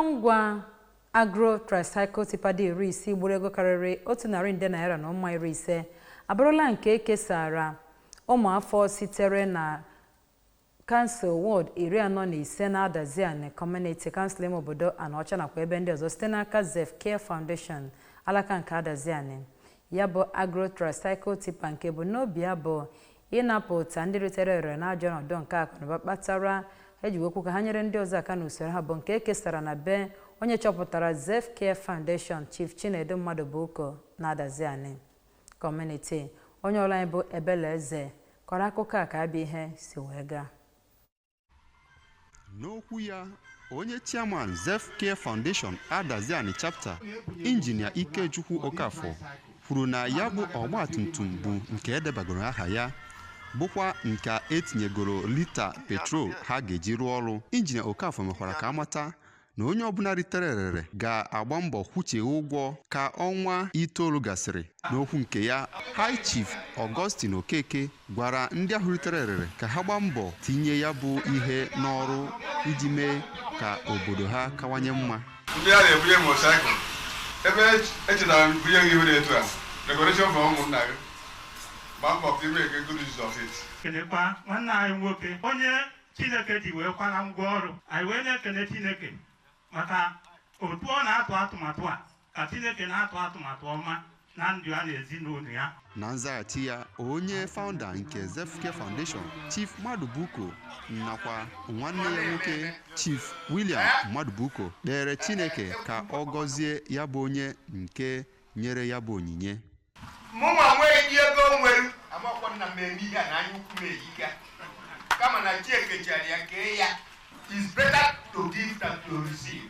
Akụrụngwa Agro Tricycle Tipper dị 60 gburu ego karịrị ₦100 nde na ụma 50 abụrụla nke e kesara ụmụafọ sitere na kansụl wọd 45 na Adazi-Ani Community Council ime obodo Anaọcha nakwa ebe ndị ọzọ site n'aka Zef Care Foundation alaka nke Adazi-Ani. Ya bụ Agro Tricycle Tipper nke ebumnobi ya bụ ịnapụta ndị ritere erere n'ajọ ọnọdụ nke akụnụba kpatara eji wee kwu ka ha nyere ndị ọzọ aka n'usoro ha bụ nke e kesara na be onye chọpụtara Zef Care Foundation, Chief Chinedu Mmadụbụko na Adazi-Ani Community. Onye ọrụ anyị bụ Ebele Eze kọrọ akụkọ a ka abịa ihe si wee gaa. N'okwu ya, onye chairman Zef Care Foundation Adazi-Ani Chapter, Injinia Ikechukwu Okafọ, kwuru na ya bụ ọgbatumtum bụ nke edebagoro aha ya, bụkwa nke etinyegoro lita petrol ha ga-eji rụọ ọrụ. Injinia Okafọ mekwara ka amata na onye ọbụla ritere erere ga-agba mbọ kwụchie ụgwọ ka ọnwa 9 gasịrị. N'okwu nke ya, High Chief Augustine Okeke gwara ndị ahụ ritere erere ka ha gbaa mbọ tinye ya bụ ihe n'ọrụ iji mee ka obodo ha kawanye mma. Ndị a na-ebunye motorcycle, ebe echetara m bunye gị ihe dị etu a, decoration from ụmụnna gị, gbaa mbọ ka ime good use of it. Kelekwa nwanne anyị nwoke onye Chineke ji wee kwara ngwa ọrụ anyị, wee na-ekele Chineke maka otu ọ na-atụ atụmatụ a, ka Chineke na-atụ atụmatụ ọma na ndụ ya na ezinụlọ ya. Na nzaghachi ya, onye founder nke Zef Care Foundation, Chief Madubuko, nakwa nwanne ya nwoke Chief William Madubuko, kpere Chineke ka ọ gọzie ya bụ onye nke nyere ya bụ onyinye. Mụnwa nweghị ego nwere amakwa nna m eme ihe a na anya ukwu m ehika, kama na chi ekechara ya kee ya. It's better to give than to receive.